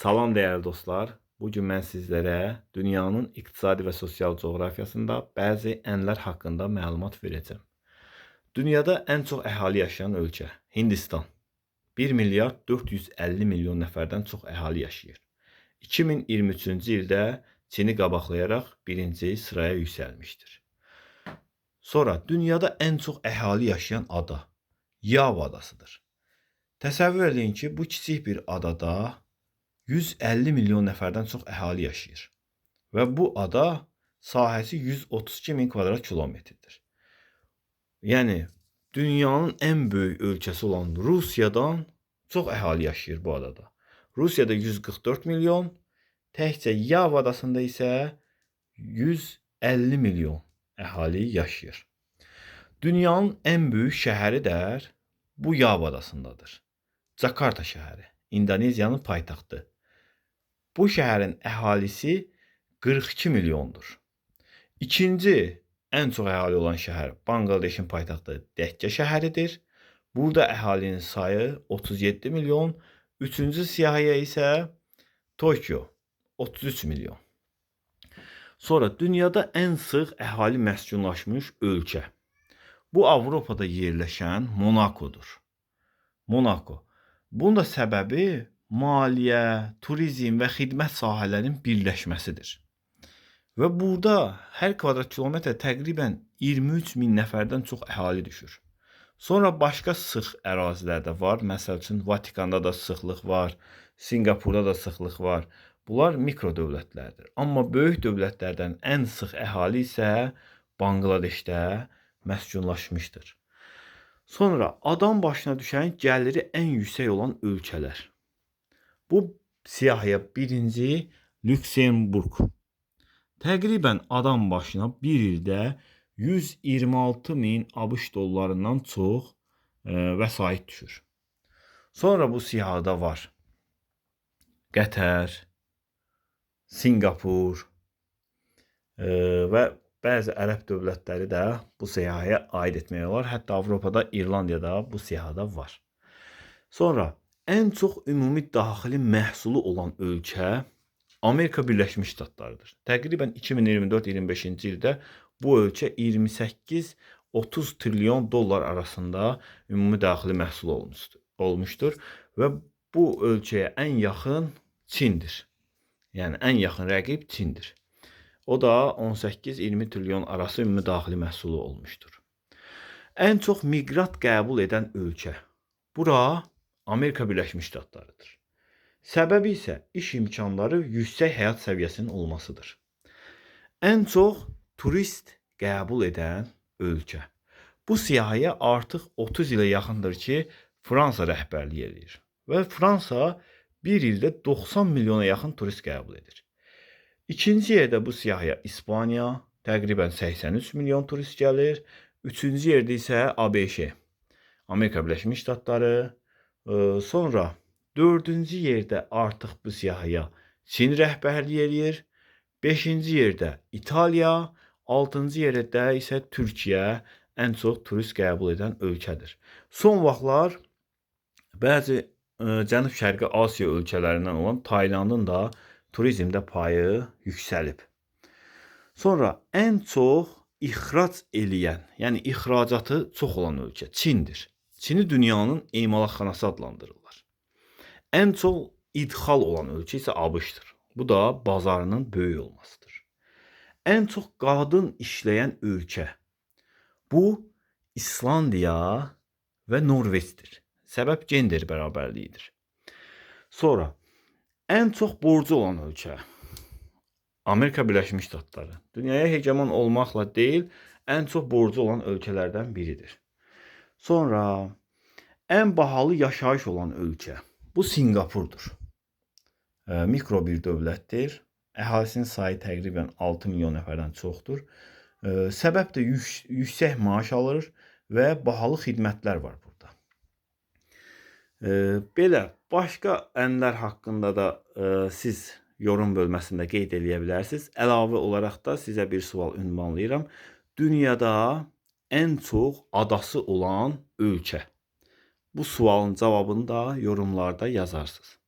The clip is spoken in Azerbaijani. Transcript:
Salam dəyərli dostlar. Bu gün mən sizlərə dünyanın iqtisadi və sosial coğrafiyasında bəzi ənlər haqqında məlumat verəcəm. Dünyada ən çox əhali yaşayan ölkə Hindistan. 1 milyard 450 milyon nəfərdən çox əhali yaşayır. 2023-cü ildə Çini qabaqlayaraq birinci sıraya yüksəlmişdir. Sonra dünyada ən çox əhali yaşayan ada Yava adasıdır. Təsəvvür eləyin ki, bu kiçik bir adada 150 milyon nəfərdən çox əhali yaşayır. Və bu ada sahəsi 132 min kvadrat kilometrdir. Yəni dünyanın ən böyük ölkəsi olan Rusiyadan çox əhali yaşayır bu adada. Rusiyada 144 milyon, təkcə Yava adasında isə 150 milyon əhali yaşayır. Dünyanın ən böyük şəhəri də bu Yava adasındadır. Cakarta şəhəri, İndoneziyanın paytaxtı. Bu şəhərin əhalisi 42 milyondur. İkinci ən çox əhali olan şəhər Bangladeşin paytaxtı Dəkkə şəhəridir. Burada əhalinin sayı 37 milyon. Üçüncü siyahıya isə Tokyo 33 milyon. Sonra dünyada ən sıx əhali məskunlaşmış ölkə. Bu Avropada yerləşən Monakodur. Monako. Bunun da səbəbi maliyyə, turizm və xidmət sahələrinin birləşməsidir. Və burada hər kvadrat kilometrə təqribən 23 min nəfərdən çox əhali düşür. Sonra başqa sıx ərazilər də var. Məsəl üçün Vatikanda da sıxlıq var, Sinqapurda da sıxlıq var. Bunlar mikro dövlətlərdir. Amma böyük dövlətlərdən ən sıx əhali isə Bangladeşdə məskunlaşmışdır. Sonra adam başına düşən gəliri ən yüksək olan ölkələr. Bu siyahıya birinci Lüksemburq. Təqribən adam başına bir ildə 126 min ABŞ dollarından çox vəsait düşür. Sonra bu siyahıda var Qətər, Sinqapur və bəzi ərəb dövlətləri də bu siyahıya aid etmək olar. Hətta Avropada İrlandiya da bu siyahıda var. Sonra ən çox ümumi daxili məhsulu olan ölkə Amerika Birləşmiş Ştatlarıdır. Təqribən 2024-25-ci ildə bu ölkə 28-30 trilyon dollar arasında ümumi daxili məhsul olmuşdur və bu ölkəyə ən yaxın Çindir. Yəni ən yaxın rəqib Çindir. O da 18-20 trilyon arası ümumi daxili məhsulu olmuşdur. Ən çox miqrant qəbul edən ölkə. Bura Amerika Birləşmiş Ştatlarıdır. Səbəbi isə iş imkanları, yüksək həyat səviyyəsinin olmasıdır. Ən çox turist qəbul edən ölkə. Bu siyahıya artıq 30 ilə yaxındır ki, Fransa rəhbərlik eləyir. Və Fransa bir ildə 90 milyona yaxın turist qəbul edir. İkinci yerdə bu siyahıya İspaniya, təqribən 83 milyon turist gəlir. Üçüncü yerdə isə ABŞ, Amerika Birləşmiş Ştatları. Sonra dördüncü yerdə artıq bu siyahıya Çin rəhbərlik eləyir. Beşinci yerdə İtaliya, altıncı yerdə isə Türkiyə ən çox turist qəbul edən ölkədir. Son vaxtlar bəzi Cənub-Şərqi Asiya ölkələrindən olan Taylandın da turizmdə payı yüksəlib. Sonra ən çox ixrac eləyən, yəni ixracatı çox olan ölkə Çindir. Çini dünyanın emalatxanası adlandırırlar. Ən çox idxal olan ölkə isə ABŞ-dır. Bu da bazarının böyük olmasıdır. Ən çox qadın işləyən ölkə. Bu İslandiya və Norveçdir. Səbəb gender bərabərliyidir. Sonra ən çox borcu olan ölkə Amerika Birləşmiş Ştatları. Dünyaya hegemon olmaqla deyil, ən çox borcu olan ölkələrdən biridir. Sonra ən bahalı yaşayış olan ölkə. Bu Sinqapurdur. Mikro bir dövlətdir. Əhalisinin sayı təqribən 6 milyon nəfərdən çoxdur. Səbəb də yüksək maaş alır və bahalı xidmətlər var burada. Belə başqa ənlər haqqında da siz yorum bölməsində qeyd eləyə bilərsiniz. Əlavə olaraq da sizə bir sual ünvanlayıram. Dünyada ən çox adası olan ölkə. Bu sualın cavabını da yorumlarda yazarsınız.